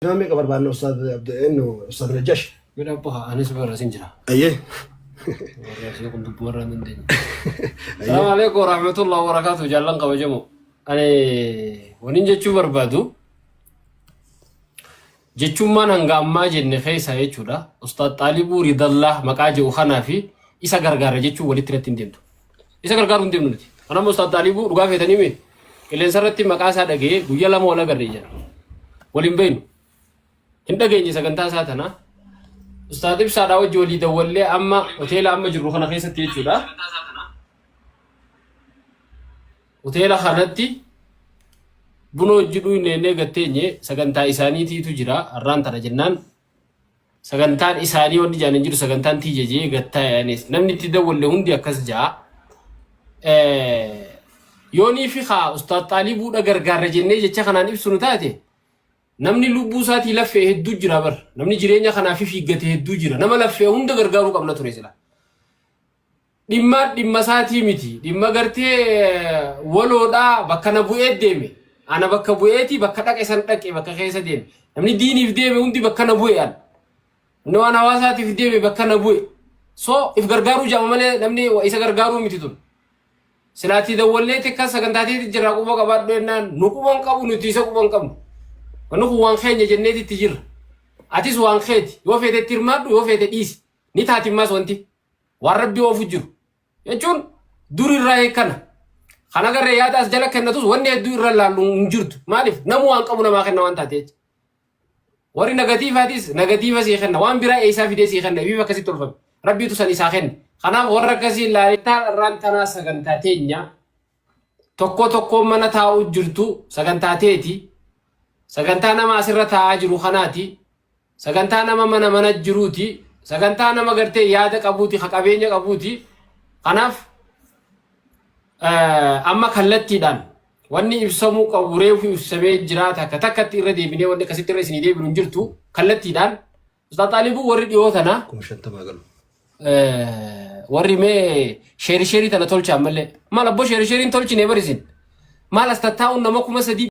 Nama meeqa barbaanna Ustaaz Abdu eenyu Ustaaz Najjaash? Midhaan baha anis bara sin jira. Ayyee. Warra asii kun dubbii warra hin dandeenye. Salaamu alaikum warahmatullahi wabarakatuh jaallan kabajamoo. Ani waniin jechuu barbaadu jechummaan hanga ammaa jenne keessa jechuudha. Ustaaz Xaalibuu Ridallaa maqaa jedhu kanaa fi isa gargaara jechuun walitti irratti hin deemtu. Isa gargaaruu hin deemnu nuti. Kanaaf Ustaaz Xaalibuu dhugaa feetanii mee qilleensa irratti maqaa isaa dhaga'ee guyyaa 2 wal agarre jedha. Wal hin beeknu. Hin dhageenye sagantaa isaa tana. Ustaaz Ibsaadhaa wajji walii dawwallee amma hoteela amma jirru kana keessatti jechuudha. Hoteela kanatti buna hojii dhuynee gatteenye sagantaa isaaniitiitu jira har'aan tana jennaan Sagantaan isaanii wanni jaan hin jiru sagantaan tiyya jee gattaa yaanis namni itti dawwalle hundi akkas jaa. Yoonii fi kaa ustaaz Xaalibuudha gargaarra jennee jecha kanaan ibsinu taate namni lubbuu isaatii laffee hedduu jira bar namni jireenya kanaaf fiiggate hedduu jira nama laffee hunda gargaaruu qabna ture sila. Dhimma dhimma isaatii miti. Dhimma gartee waloodhaa bakka na bu'ee deeme. Ana bakka bu'eeti bakka dhaqe san dhaqe bakka keessa deeme. Namni diiniif deeme hundi bakka na bu'e an. Namni waan hawaasaatiif deeme bakka na bu'e. So if gargaaruu jaama malee namni isa gargaaruu miti tun. Silaatii dawwalleeti akka sagantaateeti jira quba qabaadhu jennaan nu quba hin qabu nuti isa quba hin qabnu. Wanni kun waan keenya jenneeti itti jirra. Atis waan keeti yoo feete itti hirmaadhu yoo feete dhiisi. Ni taati ammas wanti. Waan rabbi oofu jiru. Jechuun dur irraa eekkana. Kan agarree yaada as jala kennatus wanni hedduu irra laallu hin jirtu. Maaliif namu waan qabu namaa kenna waan taate jecha. Warri nagatiifaatis nagatiifa sii kenna. Waan biraa eessaa fidee sii kenna. Ibiif akkasitti tolfame. Rabbiitu san isaa kenna. Kanaaf warra akkasii ilaalee irraan tanaa sagantaa teenya tokko tokkoon mana taa'uu jirtu sagantaa teeti. Sagantaa nama asirra taa'aa jiru kanaati. Sagantaa nama mana mana jiruuti. Sagantaa nama gartee yaada qabuuti, ka qabeenya qabuuti. Kanaaf amma kallattiidhaan wanni ibsamuu qabu reefu ibsamee jira takka takkatti irra deebinee wanni akkasitti irra isinii deebinu hin jirtu kallattiidhaan. Ustaaz Xaalibuu warri dhiyoo tana 50,000 galu. warri mee sheeri sheerii tana tolcha ammallee maal abboo sheeri sheeriin tolchine barisin maal as tattaa'uun nama 3000.